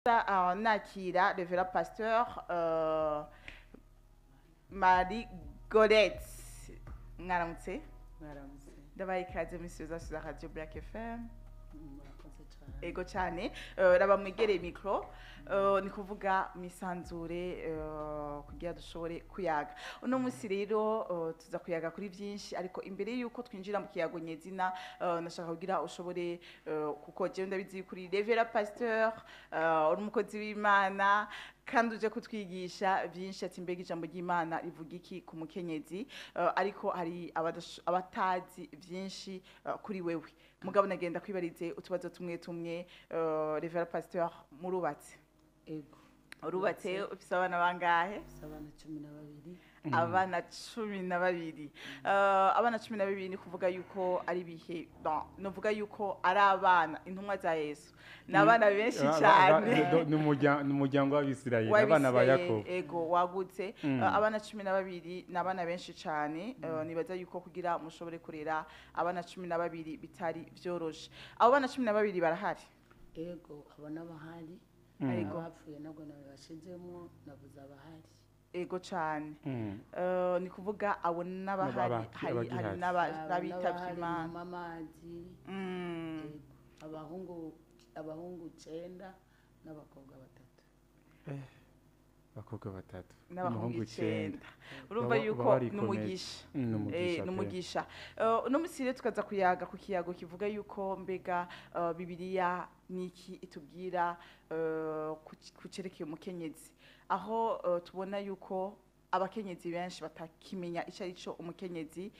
Nakira Révérend Pasteur Marie Gorette. Mwaramutse. Mwaramutse. Ndabaye ikaze muri studio zacu za Radio Black FM. Murakoze cyane. Ego cyane. Raba mwegereye micro, ni kuvuga misanzure kugira dushobore kuyaga uno munsi. Rero tuza kuyaga kuri byinshi, ariko imbere yuko twinjira mu kiyago nyezina, nashaka kugira ushobore kuko jewe ndabizi kuri Révérend Pasteur, uri umukozi w'Imana kandi uje kutwigisha byinshi, ati mbega ijambo ry'Imana rivuga iki ku mukenyezi? Ariko hari abatazi byinshi kuri wewe. Mugabo nagenda kwibarize utubazo tumwe tumwe. Révérend Pasteur, murubatse? Ego. Urubatse, ufise abana bangahe? Mfise abana 12. Abana 12. Abana 12, ni kuvuga yuko ari ibihe, bon, novuga yuko ari abana intumwa za Yesu, ni abana benshi cyane. Ni umuryango w'Abisirayeli, abana ba w'Abisirayeli, Yakobo. Ego, wagutse. Abana 12 ni abana benshi cyane. Nibaza yuko kugira mushobore kurera abana 12 bitari vyoroshe. Abo bana 12 barahari? Ego, abo n'abahari. Abapfuye nabwo nabibashizemo, nabuze abahari. Ego cyane. Ni kuvuga abo n'abahari, hari hari abagihari. Abo n'abitavye n'abahari, Imana. Nyuma amazi. Ego, abahungu cenda n'abakobwa batatu. Abakobwa batatu n'abahungu n'umuhungu icenda. icenda. Urumva yuko Baba barikomeye. n'umugisha. N'umugisha pe. N'umugisha. Uno munsi rero tukaza kuyaga ku kiyago kivuga yuko mbega Bibiliya niki itubwira ku cerekeye umukenyezi, aho tubona yuko abakenyezi benshi batakimenya icyo ari cyo umukenyezi.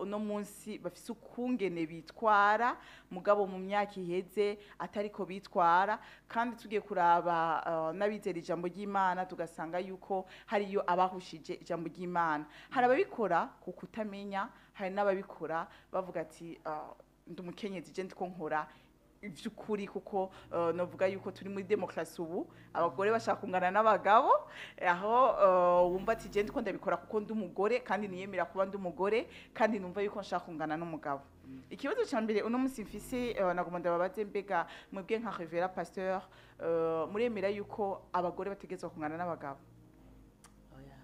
Uno munsi bafise ukungene bitwara, mugabo mu myaka iheze atariko bitwara. Kandi tugiye kuraba n'abizera ijambo ry'Imana, tugasanga yuko hariyo abahushije ijambo ry'Imana. Hari ababikora ku kutamenya, hari n'ababikora bavuga ati ndi umukenyezi, je ndiko nkora ivy'ukuri, kuko novuga yuko turi muri demokarasi ubu, abagore bashaka kungana n'abagabo, aho wumva ati je ndiko ndabikora kuko ndi umugore kandi niyemera kuba ndi umugore kandi numva yuko nshaka kungana n'umugabo. Ikibazo ca mbere uno munsi mfise, nagomba ndababaze: mbega mwebwe nka Révérend Pasteur, muremera yuko abagore bategerezwa kungana n'abagabo? Oya.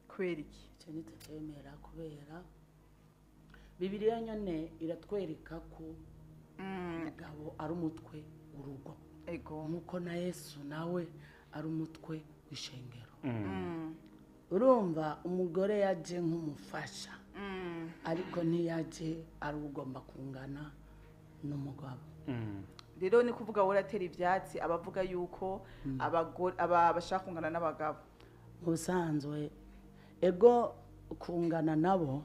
Kubera iki? Icyo ntitucyemera, kubera Bibiliya nyine iratwereka ko umugabo ari umutwe w'urugo, nk'uko na Yesu nawe ari umutwe w'ishengero. Urumva, umugore yaje nk'umufasha, ariko ntiyaje ari ugomba kungana n'umugabo. Rero ni kuvuga wowe uratera ivyatsi abavuga yuko abagore bashaka kungana n'abagabo? Mu busanzwe, ego, kungana nabo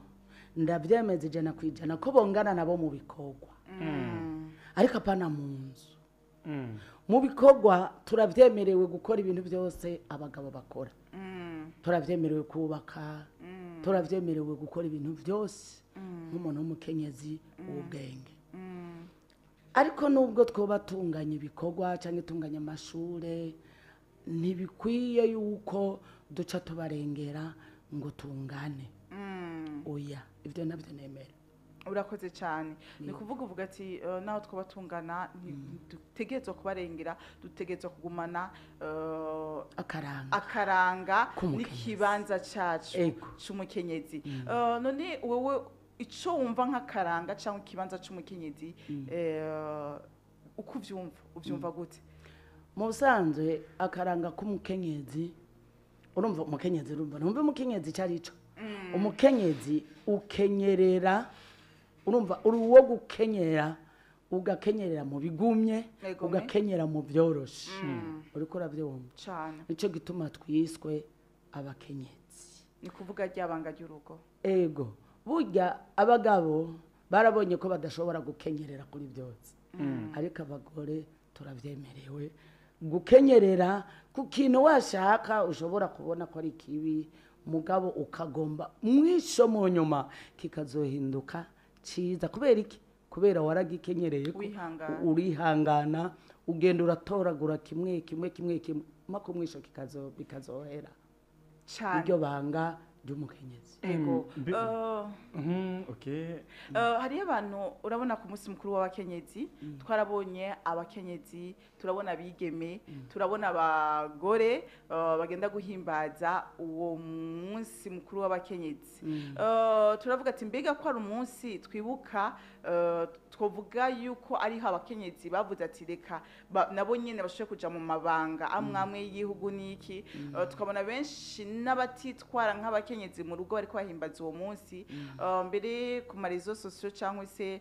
ndabyemeza 100% ko bongana nabo mu bikorwa, ariko apana mu nzu. Mu bikorwa turabyemerewe gukora ibintu byose abagabo bakora. Turabyemerewe kubaka, turabyemerewe gukora ibintu byose nk'umuntu w'umukenyezi w'ubwenge. Ariko nubwo twoba tunganya ibikorwa cyangwa tunganya amashure, ntibikwiye yuko duca tubarengera ngo tungane. Oya, ibyo nabyo nemera. Urakoze cyane. Ni kuvuga uvuga ati naho twaba tungana, ntidutegerezwa kubarengera, dutegerezwa kugumana akaranga akaranga k'umukenyezi. N'ikibanza cacu c'umukenyezi. None wowe ico wumva nk'akaranga cyangwa ikibanza c'umukenyezi, uko uvyumva, uvyumva gute? Mu busanzwe akaranga k'umukenyezi, urumva umukenyezi, urumva, ntumva umukenyezi icyo ari cyo. Umukenyezi ukenyerera, urumva uri uwo gukenyera, ugakenyerera mu bigumye, ugakenyera mu byoroshe. Uriko urabyumva? Cane. Nicyo gituma twiswe abakenyezi. Ni kuvuga ryabanga ry'urugo. Ego, burya abagabo barabonye ko badashobora gukenyerera kuri byose, ariko abagore turabyemerewe gukenyerera ku kintu washaka. Ushobora kubona ko ari kibi, mugabo ukagomba mwisho mu nyuma kikazohinduka cyiza. Kubera iki? Kubera waragikenyereye ko Wihangana. Urihangana, ugenda uratoragura kimwe kimwe kimwe kimwe, mpaka umwisho bikazohera. Cane. Iryo banga ry'umukenyezi. Ego. Okay. Hariyo abantu, urabona, ku munsi mukuru w'abakenyezi twarabonye abakenyezi, turabona abigeme, turabona abagore bagenda guhimbaza uwo munsi mukuru w'abakenyezi. Turavuga ati mbega ko ari umunsi twibuka, twovuga yuko ariho abakenyezi bavuze ati reka nabo nyene bashobore kuja mu mabanga amwe amwe y'igihugu n'iki. Tukabona benshi n'abatitwara nk'abakenyezi mu rugo bariko bahimbaza uwo munsi. Mbere ku ma réseaux sociaux cyangwa se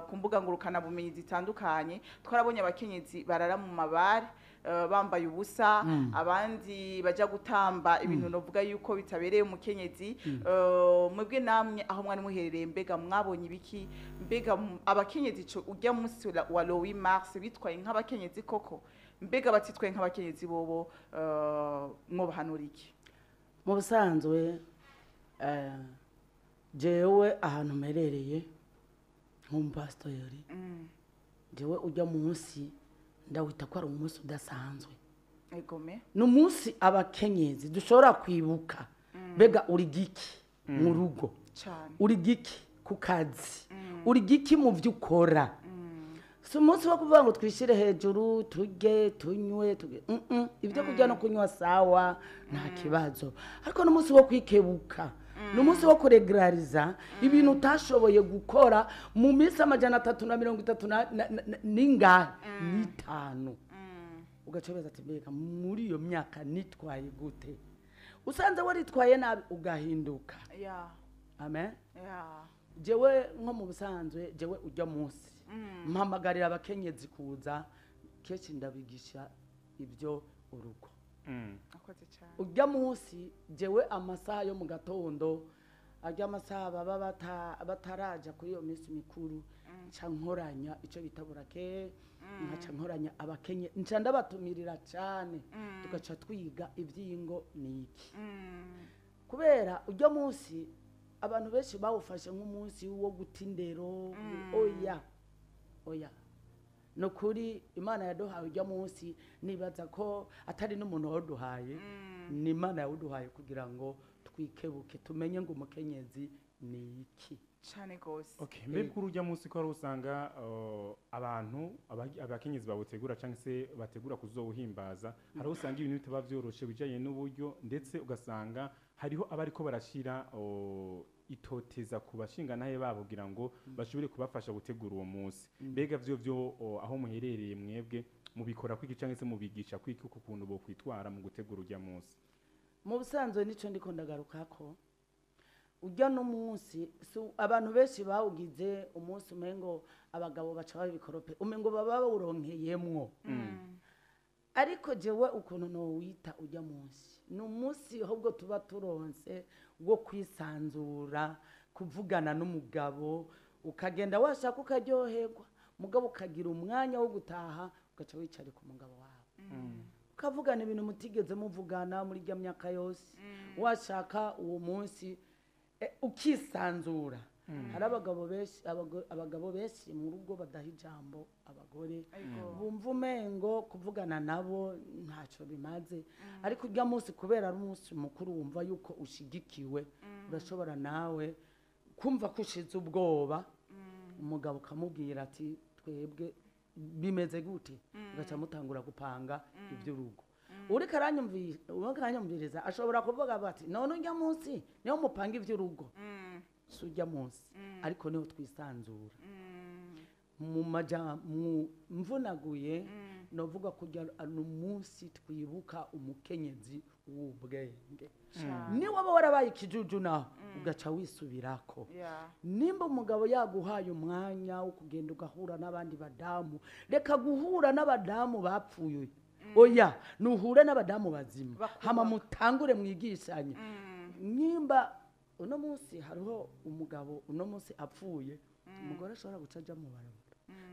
ku mbuga ngurukanabumenyi zitandukanye, twarabonye abakenyezi barara mu mabare bambaye ubusa, abandi baja gutamba ibintu novuga yuko bitabereye umukenyezi. Mwebwe namwe aho mwari muherereye, mbega mwabonye ibiki? Mbega abakenyezi ico ujya munsi wa le 8 mars bitwaye nk'abakenyezi koko? Mbega batitwaye nk'abakenyezi bobo, mwobahanura iki? Mu busanzwe, jewe ahantu mperereye nk'umupasitori, jewe ujya munsi ndawita ko ari umunsi udasanzwe. Egome. Ni umunsi abakenyezi dushobora kwibuka mbega uri giki mu rugo, uri giki ku kazi, uri giki mu byo ukora. Si umunsi wo kuvuga ngo twishyire hejuru, turye, tunywe, Ibyo kurya no kunywa sawa, nta kibazo, ariko ni umunsi wo kwikebuka, ni umunsi wo kuregarariza ibintu utashoboye gukora mu minsi 330 n'ingahe n'itanu, ugaca ati mbega muri iyo myaka nitwaye gute? Usanze waritwaye nabi, ugahinduka. Amen. Jewe nko mu busanzwe, jewe ujya munsi mpamagarira abakenyezi kuza, kenshi ndabigisha ibyo urugo. Akoze cyane. Ujya munsi jewe amasaha yo mu gatondo, ajya amasaha baba bataraja kuri iyo minsi mikuru, nca nkoranya icyo bita burake, nkaca nkoranya abakenye, nca ndabatumirira cyane, tugaca twiga iby'ingo ni iki. Kubera ujya munsi abantu benshi bawufashe nk'umunsi wo guta indero. Oya, oya, ni ukuri Imana yaduhaye ujya munsi, nibaza ko atari n'umuntu waduhaye, ni Imana yawuduhaye kugira ngo twikebuke, tumenye ngo umukenyezi ni iki. Cyane gose. Okay, mbe kuri ujya munsi ko hari usanga abantu abakenyezi bawutegura cyangwa se bategura kuzowuhimbaza, hari aho usanga ibintu bitaba vyoroshe bijanye n'uburyo, ndetse ugasanga hariho abariko barashira itoteza ku bashingantahe babo kugira ngo bashobore kubafasha gutegura uwo munsi. Mbega vyo aho muherereye mwebwe mubikora kwiki, cyangwa se mubigisha kwiki uko kuntu bokwitwara mu gutegura ujya munsi? Mu busanzwe nicyo ndiko ndagarukako. Ujya n'umunsi abantu benshi bawugize umunsi umengo abagabo baca babikorope, umengo baba bawuronkeyemwo. Ariko jewe ukuntu nowita ujya munsi, ni umunsi ahubwo tuba turonse wo kwisanzura, kuvugana n'umugabo, ukagenda washaka ukaryoherwa, mugabo ukagira umwanya wo gutaha, ugaca wicarika umugabo wawe, ukavugana ibintu mutigeze muvugana muri rya myaka yose. Washaka uwo munsi ukisanzura. Hari abagabo benshi, abagabo benshi mu rugo badaha ijambo abagore, bumva umengo kuvugana nabo ntacyo bimaze. Ariko ujya munsi, kubera ari umunsi mukuru, wumva yuko ushigikiwe, urashobora nawe kumva ko ushize ubwoba, umugabo ukamubwira ati twebwe bimeze gute, ugaca mutangura gupanga iby'urugo. Uriko aranyumviriza ashobora kuvuga bati none ujya munsi niho mupanga iby'urugo? Si ujya munsi, ariko niho twisanzura. Mu maja mu mvunaguye, novuga kujya ni umunsi twibuka umukenyezi w'ubwenge. Niba waba warabaye ikijuju naho ugaca wisubirako. Nimba umugabo yaguhaye umwanya wo kugenda ugahura n'abandi badamu, reka guhura n'abadamu bapfuye, oya, nuhure n'abadamu bazima. Bakubaka. Hama mutangure mwigishanye. Nimba uno munsi hariho umugabo uno munsi apfuye, umugore ashobora guca aja mu barabara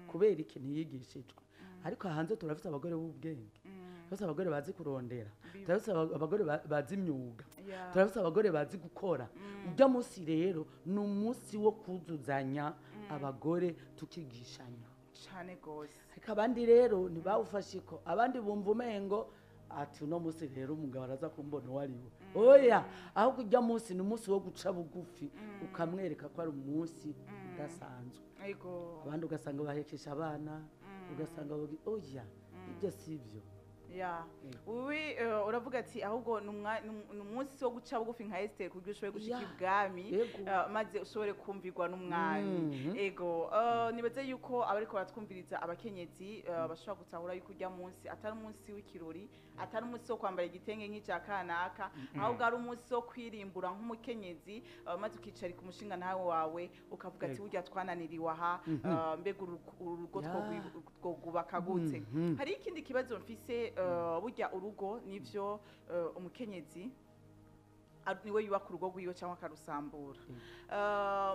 kubera ikintu yigishijwe. Ariko hanze turafite abagore b'ubwenge, turafite abagore bazi kurondera, turafite abagore bazi imyuga, turafite abagore bazi gukora. Ujya munsi rero ni umunsi wo kuzuzanya abagore, tukigishanya. Cyane gose. Ariko abandi rero ntibawufashe ko, abandi bumva umengo Ati uno munsi rero umugabo araza kumbona uwo ari we. Oya, ahubwo ujya munsi ni umunsi wo guca bugufi, ukamwereka ko ari umunsi udasanzwe. Abandi ugasanga bahekesha abana, ugasanga oya, ibyo si byo. Ya, wowe uravuga ati ahubwo ni umunsi wo guca bugufi nka Esther kugira ushobore gushika ibwami, maze ushobore kumvirwa n'umwami. Ego, nibaze yuko abariko baratwumviriza, abakenyezi, bashobora gutahura yuko urya munsi atari umunsi w'ikirori, atari umunsi wo kwambara igitenge nk'icya kanaka, ahubwo ari umunsi wo kwirimbura nk'umukenyezi, maze ukicarika umushinga nawe wawe ukavuga ati burya twananiriwe aha, mbega urugo twogubaka gute? Hari ikindi kibazo mfise. Burya urugo nivyo, umukenyezi niwe yubaka urugo rwiwe cyangwa akarusambura.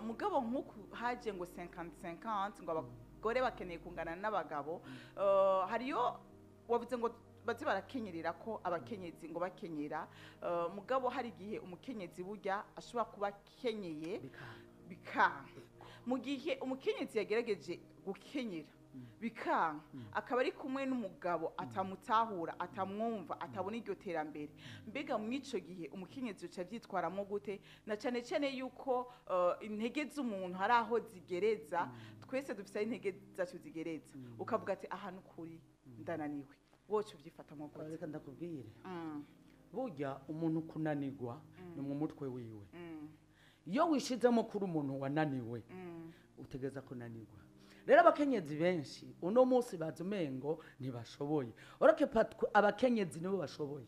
Mugabo nk'uku haje ngo 50-50, ngo abagore bakeneye kungana n'abagabo, hariyo wavuze ngo baze barakenyerera ko abakenyezi ngo bakenyera, mugabo hari igihe umukenyezi burya ashobora kuba akenyeye Bikanga. Bikanka. Mu gihe umukenyezi yagerageje gukenyera bikanka, akaba ari kumwe n'umugabo atamutahura, atamwumva, atabona iryo terambere, mbega mu ico gihe umukenyezi uca avyitwaramo gute, na cane cane yuko intege z'umuntu hari aho zigereza? Twese dufise aho intege zacu zigereza, ukavuga ati aha nukuri ndananiwe, woca uvyifatamwo gute? Reka ndakubwire. Burya umuntu kunanirwa ni mu mutwe wiwe. Iyo wishizemo kuri umuntu wananiwe, utegeza kunanirwa. Rero abakenyezi benshi uno munsi bazi umengo ntibashoboye. Oroke patwe, abakenyezi nibo bashoboye.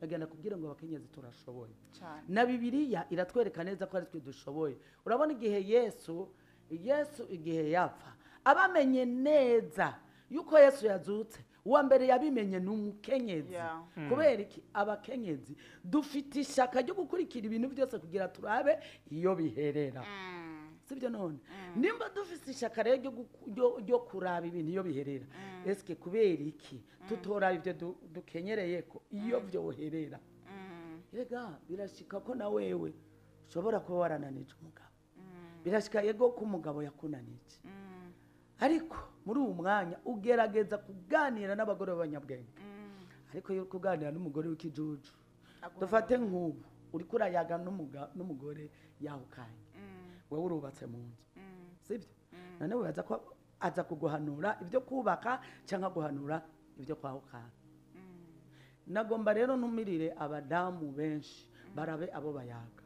Bagenda kubwira ngo abakenyezi turashoboye. Cane. Na Bibiliya iratwereka neza ko ari twe dushoboye. Urabona igihe Yesu igihe yapfa, abamenye neza yuko Yesu yazutse, uwa mbere yabimenye ni umukenyezi. Kubera iki? Abakenyezi dufite ishaka ryo gukurikira ibintu byose kugira turabe iyo biherera. Sibyo? None nimba dufite ishaka rero ryo kuraba ibintu iyo biherera, eske kubera iki tutora ibyo dukenyereye ko iyo byoherera? Rega birashika ko na wewe ushobora kuba warananije umugabo. Birashika yego ko umugabo yakunanije, ariko muri uwo mwanya ugerageza kuganira n'abagore b'abanyabwenge. Ariko iyo uri kuganira n'umugore w'ikijuju, dufate nk'ubu uriko urayaga n'umugore yahukanye, wowe urubatse mu nzu, sibyo? None wibaza ko aza kuguhanura ibyo kubaka cyangwa guhanura ibyo kwahukana? Nagomba rero ntumirire abadamu benshi barabe abo bayaga.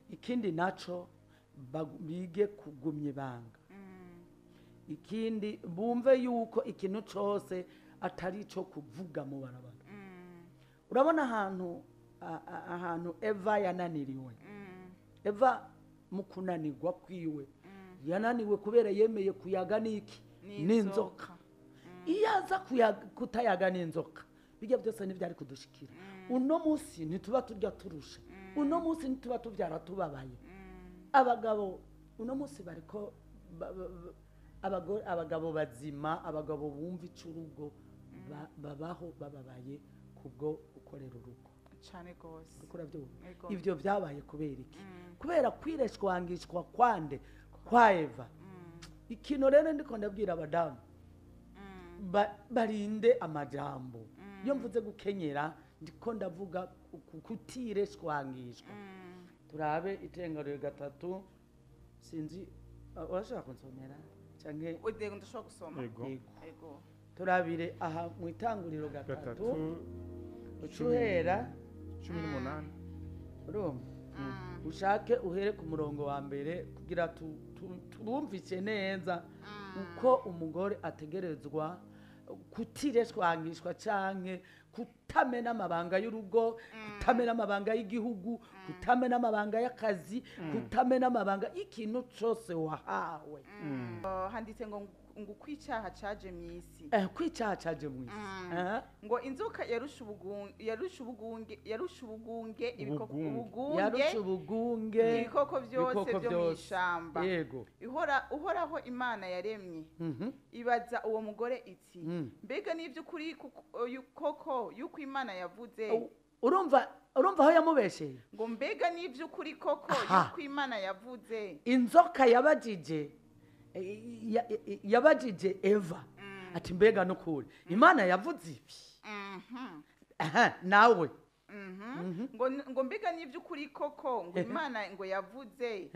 Ikindi naco, bige kugumya ibanga. Ikindi, bumve yuko ikintu cose atari ico kuvuga mu barabara. Urabona ahantu ahantu Eva yananiriwe? Eva mu kunanirwa kwiwe yananiwe kubera yemeye kuyaga n'iki? N'inzoka. Iyo aza kutayaga n'inzoka, bijya byose ntibyari kudushikira. Uno munsi ntituba turya turusha, uno munsi ntituba tubyara tubabaye. Abagabo uno munsi bariko abagabo bazima, abagabo bumva icurugo, babaho bababaye kubwo gukorera urugo. Cane gose. Uriko urabyumva? Ego. Ibyo byabaye kubera iki? Kubera kwireshwangishwa kwande? Kwa Eva. Ikintu rero ndiko ndabwira abadamu, barinde amajambo. Iyo mvuze gukenyera, ndiko ndavuga kutireshwangishwa. Turabe Itengero 3, sinzi, urashobora kunsomera canke? Ego, ndashobora gusoma. Yego. Yego. Ego. Turabire aha mu Itanguriro 3. 3. Ucuhera 18. Urumva, ushake uhere ku murongo wa mbere kugira tubumvise neza uko umugore ategerezwa kutireshwangishwa canke kutamena amabanga y'urugo, kutamena amabanga y'igihugu, kutamena amabanga y'akazi, kutamena amabanga y'ikintu cose wahawe. Handitse ngo uko icyaha caje mw'isi. Ko icyaha caje mw'isi. Ngo inzoka yarusha ubugunge, yarusha ubugunge ibikoko Ubugunge. Ubugunge. Yarusha ubugunge ibikoko byose ibikoko byo byose. Mw'ishamba. Ihora Uhoraho Imana yaremye ibaza uwo mugore iti: "Mbega n'iby'ukuri koko yuko Imana yavuze?" Urumva aho yamubesheye? Ngo mbega n'iby'ukuri koko yuko Imana yavuze? Inzoka yabajije Eva ati: "Mbega nukuri Imana yavuze ibi?" Aha, nawe Ngo mbega n'iby'ukuri koko ngo Imana ngo yavuze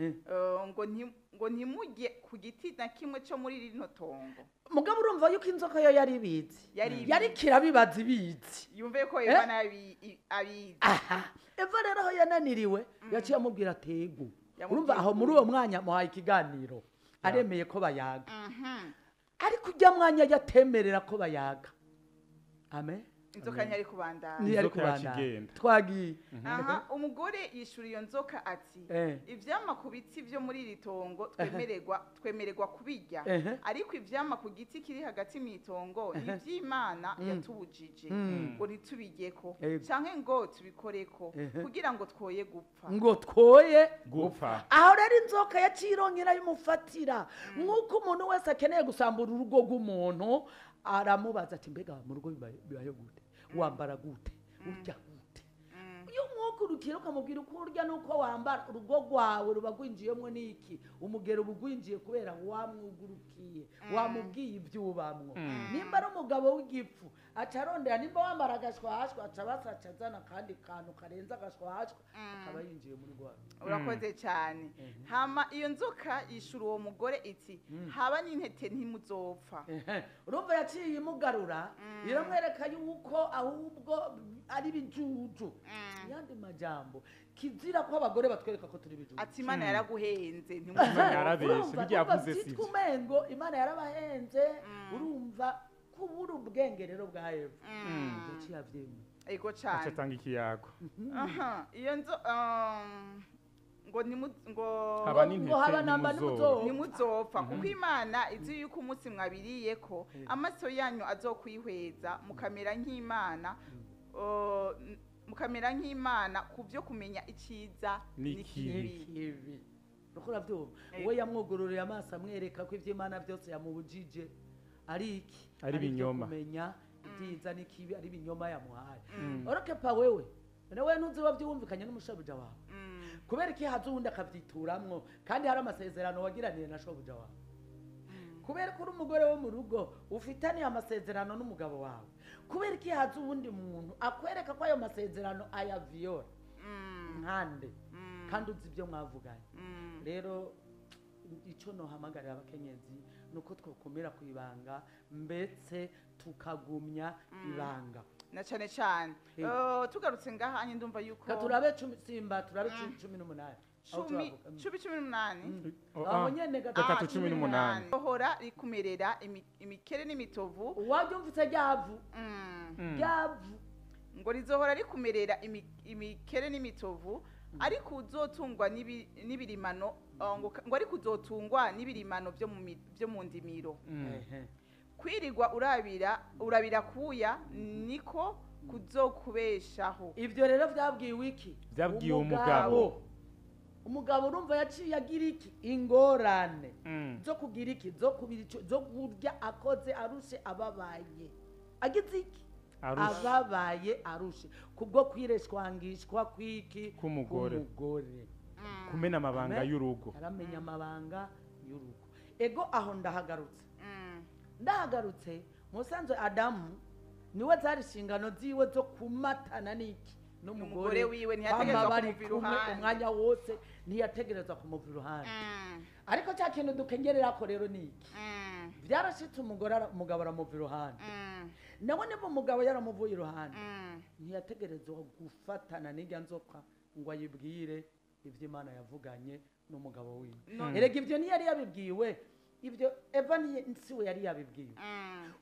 ngo ntimujye ku giti na kimwe cyo muri rino tongo. Mugabo urumva yuko inzoka yo yari ibizi. Yari ibizi. Yari kirabibaza ibizi. Yumve ko Eva nawe abizi. Aha, Eva rero aho yananiriwe yaciye amubwira atego. Yamubwiye Urumva aho muri uwo mwanya muhaye ikiganiro, aremeye ko bayaga, ariko ujya mwanya yatemerera ko bayaga, amen. Inzoka ntiyari kubandanya. Ntiyari Inzoka kubandanya. yakigenda. Twagiye. Aha, umugore yishura iyo nzoka ati: "Ivyama ku biti byo muri iri tongo twemererwa kubirya, ariko ivyama ku giti kiri hagati mu itongo ni ivy'Imana yatubujije ngo ntitubijyeko canke ngo tubikoreko, kugira ngo twoye gupfa." Ngo twoye gupfa. Aho rero inzoka yaciye irongera imufatira nk'uko umuntu wese akeneye gusambura urugo rw'umuntu, aramubaza ati: "Mbega mu rugo bibaye gute? Wambara gute? Urya gute?" Iyo umwukurukira ukamubwira uko urya n'uko wambara, urugo rwawe ruba rwinjiyemo n'iki? Umugero uba ugwinjiye kubera wamwugurukiye, wamubwiye ibyo ubamwo. Nimba ari umugabo w'igifu, aca arondera, nimba wambara agashwashwa, aca basaca azana akandi kantu karenze agashwashwa, akaba yinjiye muri rwa rugo. Urakoze cyane. Hama iyo nzoka yishura uwo mugore iti: "Haba n'intete ntimuzopfa." Urumva yaciye imugarura, iramwereka yuko ahubwo ari ibijuju. Yandi majambo, kizira ko abagore batwereka ko turi ibijuju. Ati: "Imana yaraguhenze, Imana ntimuzopfa." yarabeshe, Urumva, bijya urumva yavuze byitwa sivyo. umengo Imana yarabahenze. Urumva kubura ubwenge rero bwa Eva, yaciye avyemera. Ego Aca cyane. atanga ikiyago. Aha, iyo nzo ngo ntimu ngo Haba ngo n'intete haba namba ntimuzopfa. ntimuzopfa. Ntimuzopfa, kuko Imana izi yuko umunsi mwabiriyeko amaso yanyu azokwihweza, mukamera nk'Imana, mukamera nk'Imana ku byo kumenya icyiza n'ikibi. n'ikibi. Ibi uriko uravyumva, uwo yamwugururiye amaso amwereka ko ivyo Imana byose yamubujije ari iki? Ari ibyo ibinyoma. Kumenya ibyiza n'ikibi ari ibinyoma yamuhaye. Oroke pa wewe nawe ntuzi wavyumvikanye n'umushabuja wawe, kubera iki haza uwundi akavyituramwo kandi hari amasezerano wagiraniye na shobuja wawe? Kubera ko uri umugore wo mu rugo ufitaniye amasezerano n'umugabo wawe, kubera iki haza uwundi muntu akwereka ko ayo masezerano ayaviyora nkande, kandi uzi ibyo mwavuganye? Rero icyo nohamagarira abakenyezi ni uko twakomera ku ibanga, mbetse tukagumya ibanga. Na cyane cyane. Tugarutse ngaha anye, ndumva yuko Ka turabe 10, simba turabe 18 Aho 10, turavuga. 10, 18. Oh, Aho ah. nyene gatatu. Gatatu 18. Ohora rikumerera imikere n'imitovu. Wabyumvise ryavu ryavu. Ngo rizohora rikumerera imikere n'imitovu, ariko uzotungwa n'ibirimano, ngo ariko uzotungwa n'ibirimano byo mu ndimiro. Kwirirwa urabira kuya niko kuzokubeshaho. Ibyo rero byabwiwe iki? Byabwiwe umugabo. Umugabo urumva yaciye agira iki? Ingorane zo kugira iki? Zo kubira ico, zo kurya akoze arushe, ababaye, agize iki? Arushe. Ababaye, arushe kubwo kwireshwangishwa kwiki? K'umugore. K'umugore. Kumena amabanga Amen. y'urugo. Aramenya amabanga y'urugo. Ego, aho ndahagarutse. Ndahagarutse musanzwe Adamu niwe zari inshingano ziwe zo kumatana n'iki? N'umugore wiwe, ntiyategerezwa Bama bari kumuva kumwe iruhande. umwanya wose, ntiyategerezwa kumuva iruhande. Ariko cya kintu dukengererako rero ni iki? Byarashitse umugore umugabo aramuva iruhande. Nawe niba umugabo yaramuvuye iruhande, ntiyategerezwa gufatana n'ijya nzoka ngo ayibwire ibyo Imana yavuganye n'umugabo wiwe. Erega ibyo ntiyari yabibwiwe, ibyo Eva si we yari yabibwiwe.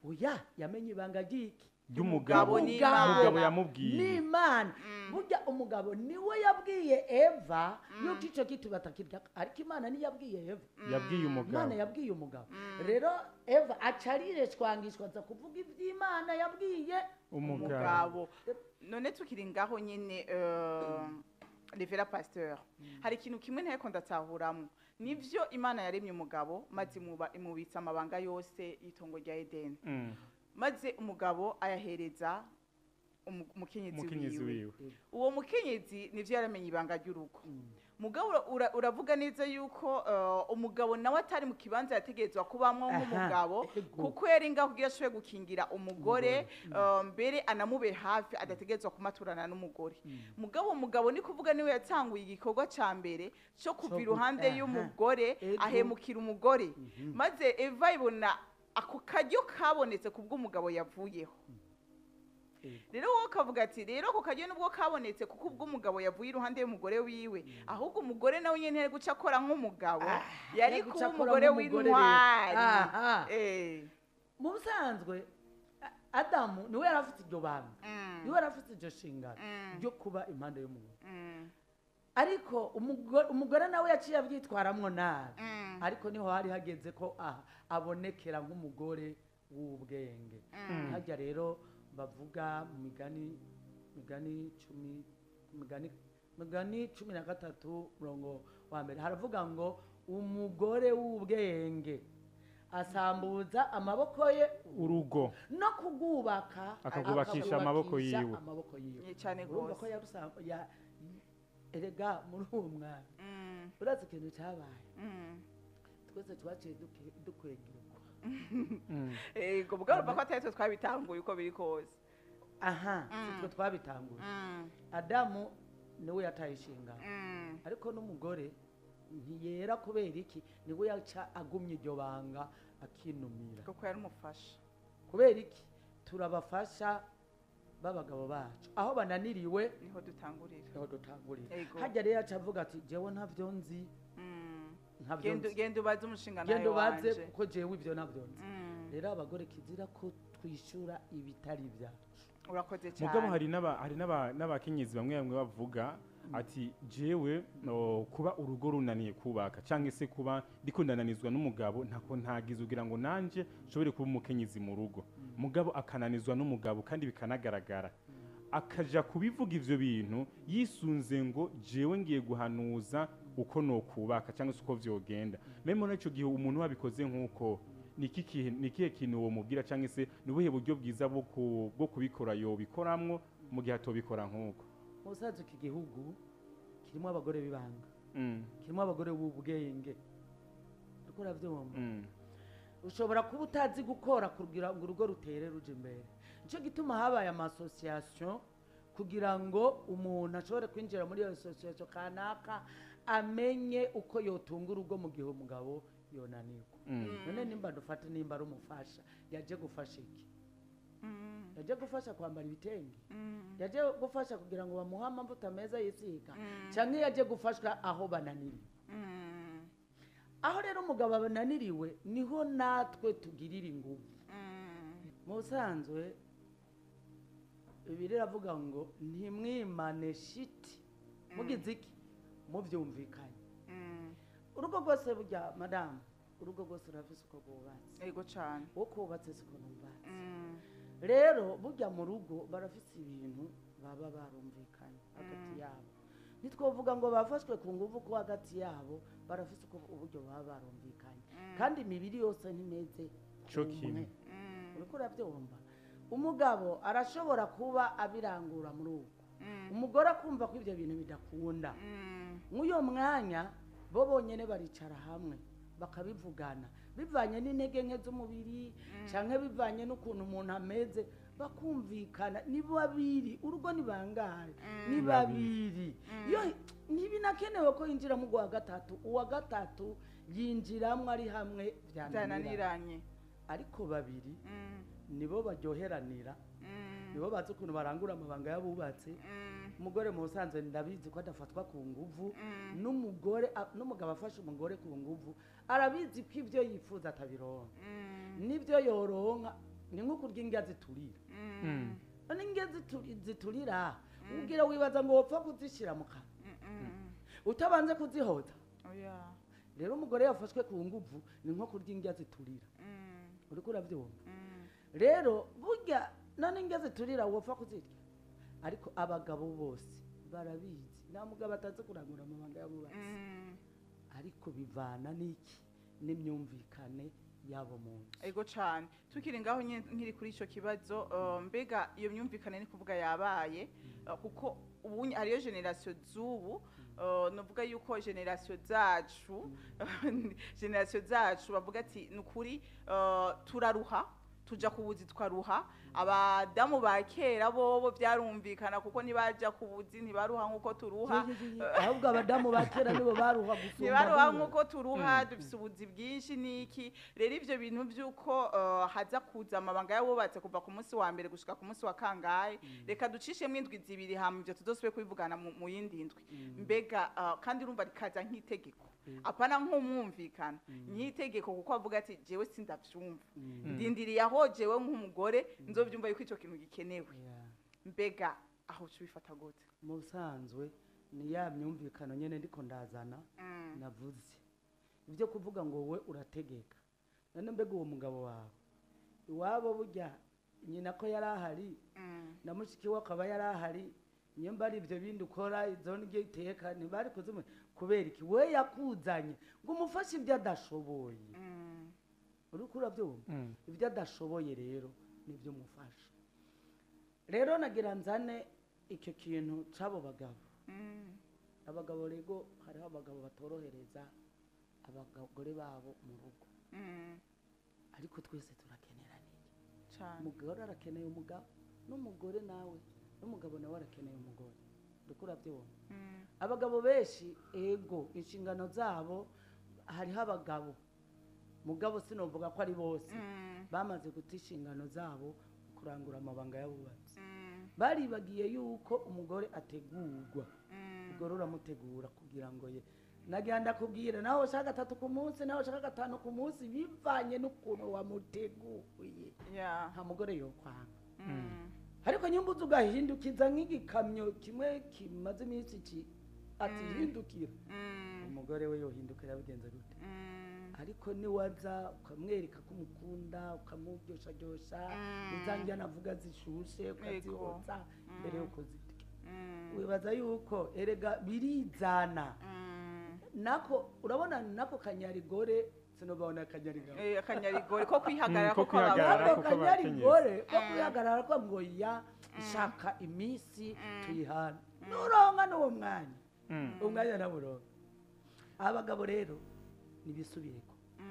Oya, yamenye ibanga ry'iki? Ry'umugabo. Umugabo n'Imana. Umugabo yamubwiye. N'Imana. Burya umugabo niwe yabwiye Eva yuko icyo giti batakirya, ariko Imana ntiyabwiye Eva. Yabwiye umugabo. Imana yabwiye umugabo. Rero Eva aca arireshwangishwa, aza kuvuga iby'Imana yabwiye umugabo. Umugabo. None tukiri ngaho nyine, révérend pasteur, hari ikintu kimwe nteko ndatahuramwo. Nivyo, Imana yaremye umugabo maze imubitsa amabanga yose y'itongo rya Edeni, maze umugabo ayahereza umukenyezi Umukenyezi wiwe. wiwe. Uwo mukenyezi nivyo yaramenye ibanga ry'urugo. Mugabo uravuga neza yuko umugabo nawe atari mu kibanza yategerezwa kubamwo nk'umugabo, kuko yari ngaho kugira ashobore gukingira umugore, mbere anamube hafi, adategerezwa kumaturana n'umugore. Mugabo umugabo ni kuvuga niwe yatanguye igikorwa ca mbere cyo kuva iruhande y'umugore, ahemukira umugore, maze Eva ibona ako karyo kabonetse kubw'umugabo yavuyeho. Rero wowe ukavuga ati rero ako karyo nubwo kabonetse kuko ubwo umugabo yavuye iruhande y'umugore wiwe, ahubwo umugore nawe nyene yari guca akora nk'umugabo, yari Yari kuba guca akora umugore nk'umugore rero. w'intwari. Mu busanzwe Adamu niwe yari afite iryo banga, niwe yari afite iryo shingano ryo kuba impande y'umugore, ariko umugore nawe yaciye abyitwaramwo nabi. Ariko niho hari hageze ko abonekera nk'umugore w'ubwenge. Hajya rero bavuga mu migani 10, migani 13 murongo wa mbere, haravuga ngo umugore w'ubwenge asambuza amaboko ye urugo no kugubaka, akagubakisha amaboko akagubakisha yiwe. Amaboko yiwe. Ni cane Urumva ko gose. Erega muri uwo mwanya, urazi ikintu cyabaye? Twese twaciye dukwegerwa. Ego, mugabo urumva ko atari twe twabitanguye uko biri kose. Aha, si twe twabitanguye. Adamu niwe yataye inshingano, ariko n'umugore ntiyera. Kubera iki? Niwe yaca agumya iryo banga akinumira. Kuko yari umufasha. Kubera iki? Turabafasha b'abagabo bacu aho bananiriwe, niho dutangurira. Niho dutangurira. Ego. Hajya rero aca avuga ati jewe ntavyo nzi, ntavyo Genda nzi. Genda ubaze umushinga nawe Genda ubaze, wanje. kuko jewe ivyo ntavyo nzi. Rero abagore kizira ko twishura ibitari ibyacu. Urakoze Mugabo cyane. hari n'abakenyezi bamwe bamwe bavuga ati jewe no, kuba urugo runaniye kubaka cyangwa se kuba ndiko ndananizwa n'umugabo, ntako ntagize kugira ngo nanje nshobore kuba umukenyezi mu rugo, mugabo akananizwa n'umugabo kandi bikanagaragara, akaja kubivuga ivyo bintu yisunze ngo jewe ngiye guhanuza uko nokubaka cyangwa se uko vyogenda. Meme muri ico gihe umuntu wabikoze nk'uko, ni ikihe kintu womubwira cyangwa se ni ubuhe buryo bwiza bwo kubikora yobikoramwo mu gihe atobikora nk'uko? Musaza, iki gihugu kirimo abagore b'ibanga, kirimo abagore b'ubwenge, uriko uravyumva? Ushobora kuba utazi gukora kugira ngo urugo rutere ruje imbere. Nicyo gituma habaye ama association kugira ngo umuntu ashobore kwinjira muri iyo association kanaka, amenye uko yotunga urugo mu gihe umugabo yonanirwa. None nimba dufate, nimba ari umufasha, yaje gufasha iki? Yaje gufasha kwambara ibitenge? Yaje gufasha kugira ngo bamuhe amavuta meza yisiga? Cyangwa yaje gufashwa aho bananiriwe? Aho rero umugabo abananiriwe niho natwe tugirira ingufu. Mu busanzwe Bibiliya iravuga ngo ntimwimane shiti mugize iki, mubyumvikanye. Urugo rwose burya, madamu, urugo rwose rurafise uko rwubatse. Ego cane. Uwo kubatse siko nubatse. Rero burya mu rugo barafise ibintu baba barumvikanye hagati yabo. Ntitwovuga ngo bafashwe ku nguvu, ko hagati yabo barafise uko uburyo baba barumvikanye, kandi imibiri yose ntimeze Co kumwe. kimwe. Uriko urabyumva? Umugabo arashobora kuba abirangura muri uko, umugore akumva ko ibyo bintu bidakunda. Nk'uyo mwanya bo bonyine baricara hamwe bakabivugana, bivanye n'intege nke z'umubiri canke bivanye n'ukuntu umuntu ameze, bakumvikana. Ni babiri, urugo ni bangahe? Ni babiri. Iyo ntibinakenewe ko yinjiramo uwa gatatu. Uwa gatatu yinjiramwo ari hamwe vyananiranye. Byananiranye. Ariko babiri nibo baryoheranira, nibo bazi ukuntu barangura amabanga y'abubatse. Umugore mu busanzwe ndabizi ko adafatwa ku nguvu n'umugore, n'umugabo afashe umugore ku nguvu arabizi ko ibyo yifuza atabironka, n'ibyo yoronka ni nko kurya indya ziturira. None indya ziturira ubwira wibaza ngo wopfa kuzishyira mu kanwa utabanze kuzihoza? Oya. Rero umugore yafashwe ku nguvu ni nko kurya indya ziturira. Uriko urabyumva? Rero burya none indya ziturira wopfa kuzirya? Ariko abagabo bose barabizi, nta mugabo atazi kurangura amabanga y'abubatsi, ariko bivana n'iki? N'imyumvikane. yabo mu nzu. Ego cane, tukiri ngaho nyene nkiri kuri ico kibazo, mbega iyo myumvikane ni kuvuga yabaye, kuko ubu hariyo génération z'ubu, novuga yuko génération zacu bavuga ati nukuri turaruha, tuja ku buzi twaruha. Abadamu ba kera bobo byarumvikana, kuko ntibaja ku buzi, ntibaruha nk'uko turuha. Ahubwo abadamu ba kera nibo baruha gusumba Ntibaruha buno. nk'uko turuha, dufise ubuzi bwinshi n'iki. Rero ivyo bintu vy'uko haza kuza amabanga y'abubatse kuva ku munsi wa mbere gushika ku munsi wa kangahe, reka ducishemwo indwi 2, hama ivyo tuzosubire kubivugana mu yindi ndwi. Mbega kandi urumva rikaza nk'itegeko, apana nk'umwumvikano, nk'itegeko, kuko avuga ati jewe sindavyumva, ndindiriye aho jewe nk'umugore nzovyumva yuko ico kintu gikenewe. Mbega aho uca ubifata gute? Mu busanzwe ni ya myumvikano nyene ndiko ndazana. Navuze ibyo kuvuga ngo we urategeka. None mbega uwo mugabo wawe iwabo burya nyina ko yari ahari, na mushiki we akaba yari ahari, nyamba ari ibyo bindi ukora, izo ndyo iteka ntibari kuzimu, kubera iki we yakuzanye ngo umufashe ibyo adashoboye? Uriko urabyumva? Ibyo adashoboye rero nibyo umufasha. Rero nagira nzane icyo kintu c'abo bagabo. Abagabo rego, hariho abagabo batorohereza abagore babo mu rugo, ariko twese turakeneraniye. Umugore arakeneye umugabo, n'umugore nawe, n'umugabo nawe arakeneye umugore. Uriko urabyumva? Abagabo benshi, ego, inshingano zabo, hariho abagabo, mugabo sinovuga ko ari bose, bamaze guta inshingano zabo mu kurangura amabanga y'abubatsi. Baribagiye yuko umugore ategurwa. Umugore uramutegura kugira ngo ye nagira ndakubwira, nawe ushaka gatatu ku munsi, nawe ushaka gatanu ku munsi, bivanye n'ukuntu wamuteguye, nta mugore yokwanga. Ariko nyumva uza ugahindukiza nk'igikamyo kimwe kimaze iminsi ki ati hindukira, umugore we yohindukira bigenze gute? Ariko niwaza ukamwereka ko umukunda, ukamuryoshya, izanjya navuga zishushe ukazihotsa mbere yuko zirya, wibaza yuko erega birizana. Nako urabona nako kanyarigore, sinobabona akanyarigabo. Eh, akanyarigore ko kwihagarara, ko ko kw'abagabo. kwihagarara. Nako Kuko kanyarigore ko kwihagarara ko ngo ya shaka iminsi tuyihana, nuronka n'uwo mwanya, umwanya nawuronka. Abagabo rero nibisubireko.